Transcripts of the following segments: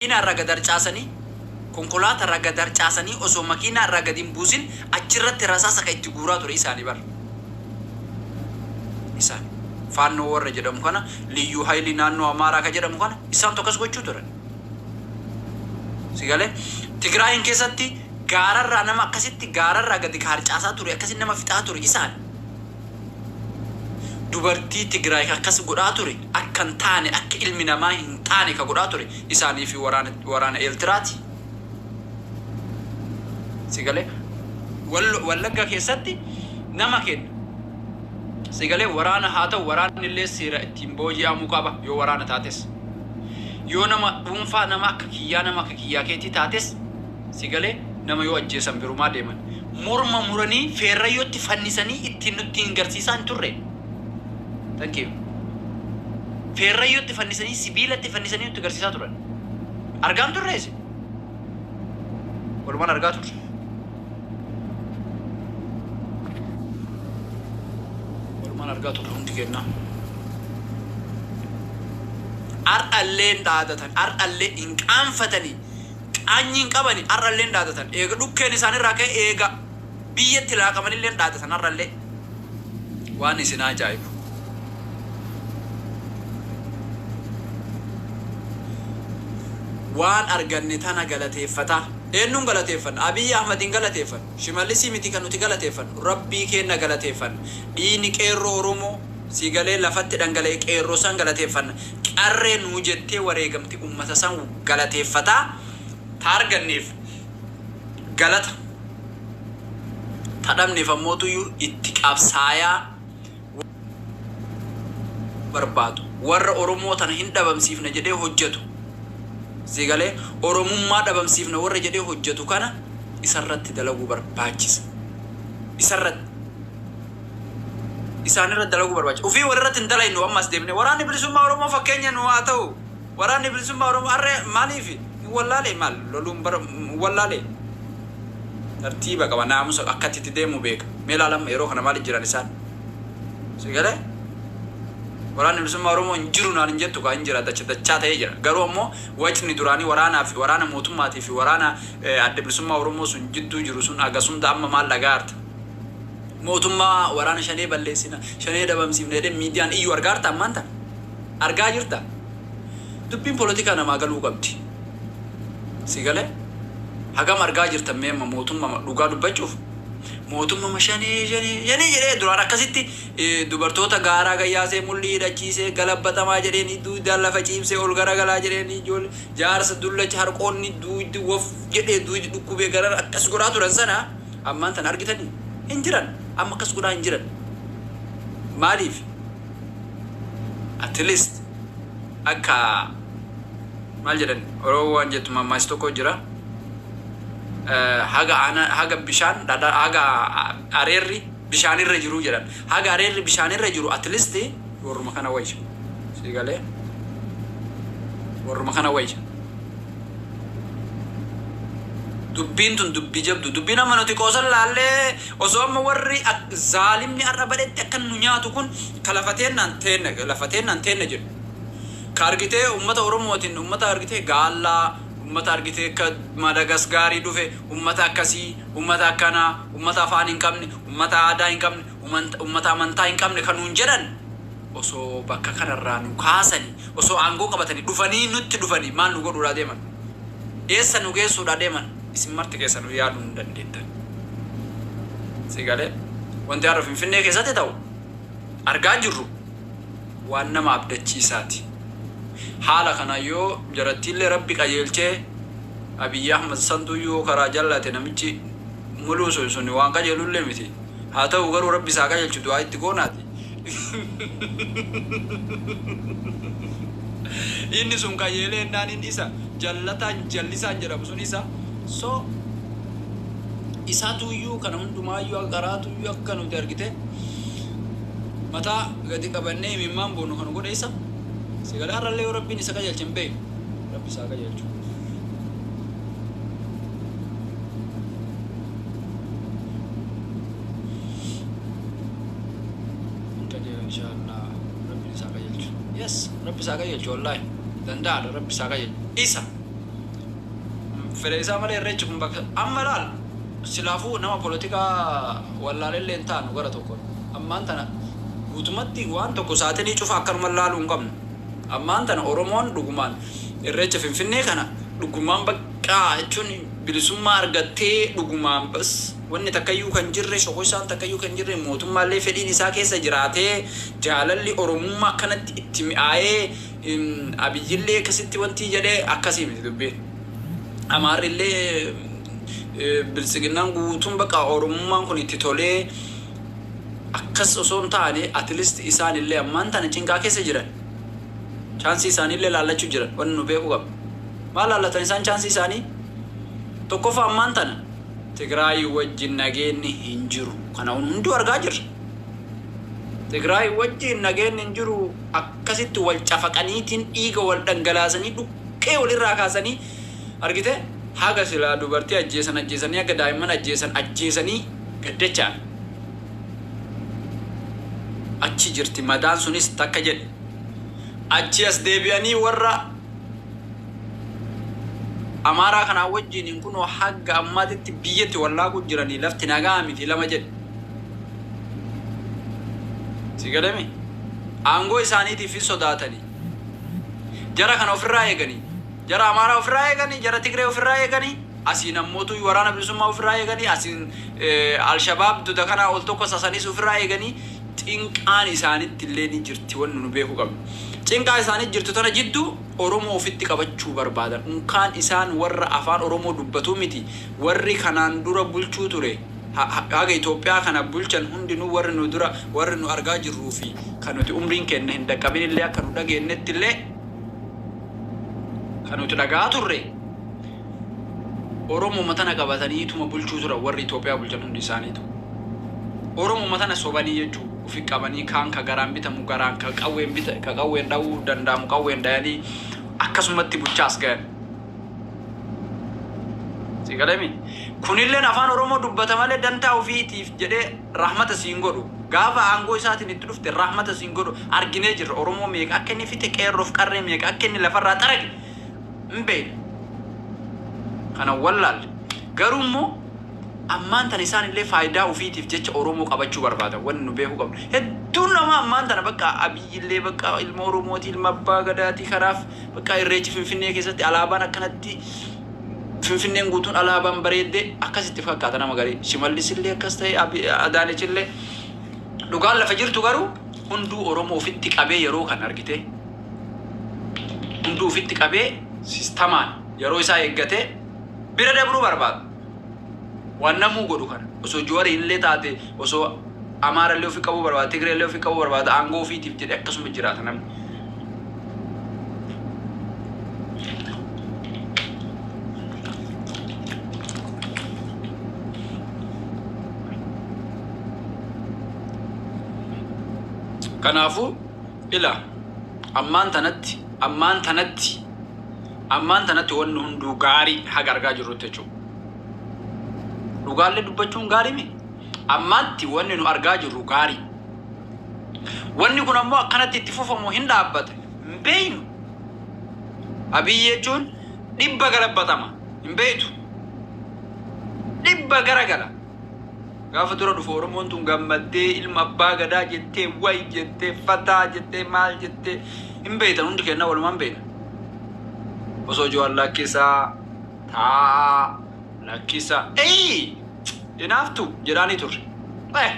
Makiinaa irraa gad harcaasanii, konkolaataa irraa gad harcaasanii osoo makiinaa irraa gad hin buusin achirratti rasaasa ka itti guuraa ture isaani bar. Isaan. Faannoo warra jedhamu kana, Liyyuu Hayilii naannoo Amaaraa ka jedhamu kana isaantu akkas gochuu turan. Si galee? Tigraayin keessatti gaararraa nama akkasitti gaararraa gadi ka harcaasaa ture akkasitti nama fixaa ture isaan. Dubartii Tigraay ka akkas godhaa ture akka hin taane akka ilmi namaa hin taane ka godhaa ture isaanii fi waraana waraana Eeltiraati. Si galee? Wallo Wallagga keessatti nama kenna. Si galee waraana haa ta'u waraanni illee seera ittiin booji'amu qaba yoo waraana taates. Yoo nama dhuunfaa nama akka kiyyaa nama akka kiyyaa keetii taates si galee nama yoo ajjeesan birumaa deeman. Morma muranii feerrayyootti fannisanii ittiin nutti hin garsiisaa hin turre. Thank you. Feerrayyootti fannisanii sibiilatti fannisanii nutti garsiisaa turan. Argaa hin turree isin? Walumaan argaa turre. Walumaan argaa turre hundi kennaa. Har'allee hin dhaadatan, har'allee hin qaanfatanii, qaanyii hin qabani, har'allee hin dhaadatan. Eega dhukkeen isaanirraa ka'e eega biyyatti laaqamanillee hin dhaadatan har'allee. Waan isin ajaa'ibu. Waan arganne tana galateeffataa. Eenyuun galateeffanna? Abiyyi Ahmad hin galateeffannu. Shimallisii miti kan nuti galateeffannu. Rabbii keenna galateeffanna. Dhiigni qeerroo Oromoo si galee lafatti dhangala'e qeerroo san galateeffanna. Qarree nuu jettee wareegamte ummata san galateeffataa. Ta arganneef galata. Ta dhabneef ammootuyyuu itti qabsaayaa barbaadu. Warra Oromoo tana hin dhabamsiifna jedhee hojjetu. Si galee Oromummaa dhabamsiifna warra jedhee hojjetu kana isarratti dalaguu barbaachisa. Isarratti. Isaanirratti dalaguu barbaachisa. Ufii walirratti hin dalaynu ammas deemnee. Waraanni bilisummaa Oromoo fakkeenya nu haa ta'u. Waraanni bilisummaa Oromoo harree maaliif hin wallaalee maal loluun bara hin wallaalee. Tartiiba qaba naamusa akkatti itti deemu beeka. Mee ilaalamma yeroo kana maaliif jiran isaan? Si galee? Waraanni bilisummaa Oromoo hin jiru naan hin jettu kaa hin jira dacha dachaa ta'ee jira. Garuu ammoo wacni duraanii waraanaa fi waraana mootummaatii fi waraana adda bilisummaa Oromoo sun jidduu jiru sun hagasumda amma maal dhagaa harta? Mootummaa waraana shanee balleessina, shanee dhabamsiifna jedhee miidiyaan iyyuu argaa harta ammaan tana? Argaa jirta? Dubbiin polotikaa namaa galuu qabdi. Si galee? Hagam argaa jirtan mee amma mootummaa dhugaa dubbachuuf? Mootummaa shanee shanee shanee jedhee duraan akkasitti dubartoota gaaraa gayyaasee mul'ii hidhachiisee galabbatamaa jedheen duudaan lafa ciibsee ol garagalaa jedheen ijoollee jaarsa dullacha harqoonni duudi wof jedhee duudi dhukkubee gara akkas godhaa turan sana ammaan tan argitanii hin jiran amma akkas godhaa hin jiran. Maaliif? At least akka maal jedhan Oromoo waan jettu mammaasi tokko jira. Haga ana haga bishaan dhadha haga areerri bishaanirra jiru jedhan. Haga areerri bishaanirra jiru at least warruma kana wayya. Si galee? Warruma kana wayya. Dubbiin tun dubbii jabdu. Dubbiin amma nuti qoosan laallee osoo amma warri zaalimni har'a badhetti akka nu nyaatu kun ka lafa teennaan teenna lafa teennaan teenna jedhu. Ka argitee ummata Oromootiin ummata argitee gaallaa ummata argitee ka Madagaskaarii dhufe ummata akkasii ummata akkanaa ummata afaan hin qabne ummata aadaa hin qabne ummata amantaa hin qabne kan nuun jedhan osoo bakka kanarraa nu kaasanii osoo aangoo qabatanii dhufanii nutti dhufanii maal nu godhuudhaa deeman? Eessa nu geessuudhaa deeman? Isin marti keessa nu yaaduu hin dandeettan. Si galee? Wanti har'a Finfinnee keessatti ta'u argaa jirru waan nama abdachiisaati. Haala kana yoo jarattiillee Rabbi qajeelchee Abiyyi Ahmad santuyyuu karaa jallate namichi muluu sun sun waan qajeelullee miti. Haa ta'u garuu Rabbi isaa qajeelchu du'aa itti goonaati. Inni sun qajeelee ennaan inni isa jallataan jallisaan jedhamu sun isa so isaatuyyuu kana hundumaayyuu akka qaraatuyyuu akka nuti argite mataa gadi qabannee imimmaan boonu kan godhe isa si galee har'allee yoo Rabbiin isa qajeelche hin beeknu. Rabbi isaa qajeelchu. Hin qajeela inshallah Rabbiin isaa qajeelchu. Yes, Rabbi isaa qajeelchu wallahi. Danda'aadha Rabbi isaa qajeelchu. Isa. Fedha isaa malee irreechi kun bakka amma laal silaafuu nama polotikaa wallaalellee hin taanu gara tokkoon. Ammaan tana guutumatti waan tokko saatinii cufa akkanuma laaluu hin qabnu. Ammaan tana Oromoon dhugumaan irreecha Finfinnee kana dhugumaan baqqaa jechuun bilisummaa argattee, dhugumaan bas wanni takkayyuu kan jirre, shokoysaan takkayyuu kan jirre, mootummaallee fedhiin isaa keessa jiraatee, jaalalli Oromummaa akkanatti itti mi'aayee, Abiyyillee akkasitti wanti jedhee akkasii miti dubbiin. Amaarrillee, Biltsiginnaan guutuun bakka Oromummaan kun itti tolee akkas osoo hin taane, at least isaanillee ammaan tana cinqaa keessa jiran. Chance isaaniillee laallachuu jiran wanni nu beekuu qabna. Maal laallatan isaan chance isaanii? Tokkoffaa, ammaan tana Tigraay wajjin nageenni hin jiru. Kana hunduu argaa jirra. Tigraay wajjin nageenni hin jiru, akkasitti wal cafaqaniitiin dhiiga wal dhangalaasanii, dhukkee walirraa kaasanii, argite, haga silaa dubartii ajjeesan ajjeesanii, haga daa'imman ajjeesan ajjeesanii gaddachaan. Achi jirti madaan sunis takka jedhe. Achi as deebi'anii warra Amaaraa kanaa wajjiniin kunoo haga ammaatitti biyyatti wallaaquu jiranii, lafti nagaa miti, lama jedhe. Si galame? Aangoo isaaniitiif hin sodaatanii. Jara kana ofirraa eeganii. Jara Amaaraa ofirraa eeganii, jara Tigree ofirraa eeganii, asiin ammootu Waraana Bilisummaa ofirraa eeganii, asiin Alshabaab duda kanaa ol tokko sasanis ofirraa eeganii, cinqaan isaanitti illee ni jirti wanni nu beekuu qabnu. Cinqaa isaanii jirtu tana jidduu Oromoo ofitti qabachuu barbaadan. Unkaan isaan warra afaan Oromoo dubbatuu miti. Warri kanaan dura bulchuu ture, haga Itoophiyaa kana bulchan hundinuu, warri nu dura, warri nu argaa jirruu fi kan nuti umriin keenya hin dhaqqabin illee, akka nu dhageenyetti illee kan nuti dhagaa turre, Oromuma tana qabataniituma bulchuu turan warri Itoophiyaa bulchan hundi isaaniitu. Oromuma tana sobanii jechuu ufi qabanii, kaan ka garaan bitamu garaan, ka qawween bita, ka qawween dha'uu danda'amu qawween dhayanii, akkasumatti bulchaas gayan. Si galemi? Kunilleen afaan Oromoo dubbata malee dantaa ofiitiif jedhee rahmata siin godhu. Gaafa aangoo isaatiin itti dhufte rahmata siin godhu arginee jirra. Oromoo meeqa akka inni fixe, qeerroof qarree meeqa akka inni lafarraa xarage hin beekna. Kana wallaalle. Garuu immoo ammaan tana isaan illee faayidaa ofiitiif jecha Oromoo qabachuu barbaadan, wanni nu beekuu qabnu. Hedduun namaa ammaan tana bakka Abiyyillee bakka ilma Oromooti, ilma abbaa gadaati, kanaaf bakka irreechi Finfinnee keessatti alaabaan akkanatti, Finfinneen guutuun alaabaan bareeddee akkasitti fakkaata nama garii. Shimallis illee akkas ta'e, Adaanech illee. Dhugaan lafa jirtu garuu hunduu Oromoo ofitti qabee yeroo kan argite. Hunduu ofitti qabee sistamaan yeroo isaa eeggatee bira dabruu barbaada. Waan namuu godhu kana. Osoo Juwarii illee taate, osoo Amaara illee ofi qabuu barbaada, Tigree illee ofi qabuu barbaada, aangoo ofiitiif jedhee akkasuma jiraata namni. Kanaafuu ila ammaan tanatti wanni hunduu gaarii haga argaa jirrutti jechuudha. Dhugaallee dubbachuun gaarii mi? Ammaatti wanni nu argaa jirru gaarii. Wanni kun ammoo akkanatti itti fufamu hin dhaabbata. Hin beeynu. Abiyyi jechuun dhibba galabbatama. Hin beeytu. Dhibba garagala. Gaafa dura dhufu Oromoon tun gammaddee, ilma abbaa gadaa jettee, way jettee, fataa jettee, maal jettee hin beeytan, hundi keenya walumaan beeyna. Osoo Jawaar lakkisaa taa'aa lakkisaa eeyi hinaaftu jedhaanii turre. Eh,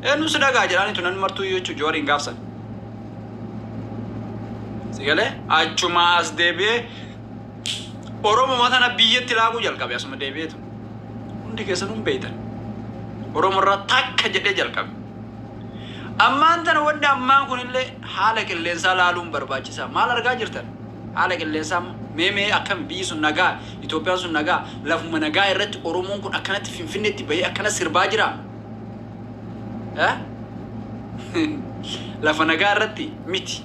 eenyu si dhagaa jedhaanii turan martuu jechuun Jawaariin gaafsan. Si galee achuma as deebi'ee Oromoo tana biyyatti laaquu jalqabe, asuma deebi'eetu. Hundi keessanuu hin beeytan. Oromoo irraa takka jedhee jalqabe. Ammaan tana wanni ammaan kunillee haala qilleensaa laaluun barbaachisaa. Maal argaa jirtan? Haala qilleensaa mee mee akkam, biyyi sun nagaa, Itoophiyaan sun nagaa, lafuma nagaa irratti Oromoon kun akkanatti Finfinneetti bahee akkana sirbaa jira. Eh? Lafa nagaa irratti miti.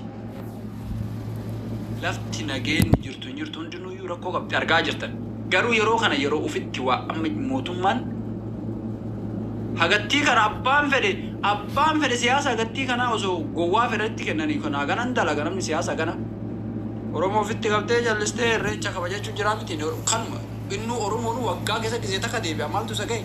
Lafti nageenyi jirtu hin jirtu, hundinuyyuu rakkoo qabdi, argaa jirtan. Garuu yeroo kana yeroo ufitti waa amma mootummaan hagattii kana abbaan fedhe siyaasa hagattii kana osoo gowwaa fedhanitti kennanii kana ganan dalaga namni siyaasa gana. Oromoo ofitti qabdee jallistee irreecha kabajachuu jiraa miti, kanuma. Innuu Oromoon waggaa keessa gisee takka deebi'a, maaltu isa ga'e?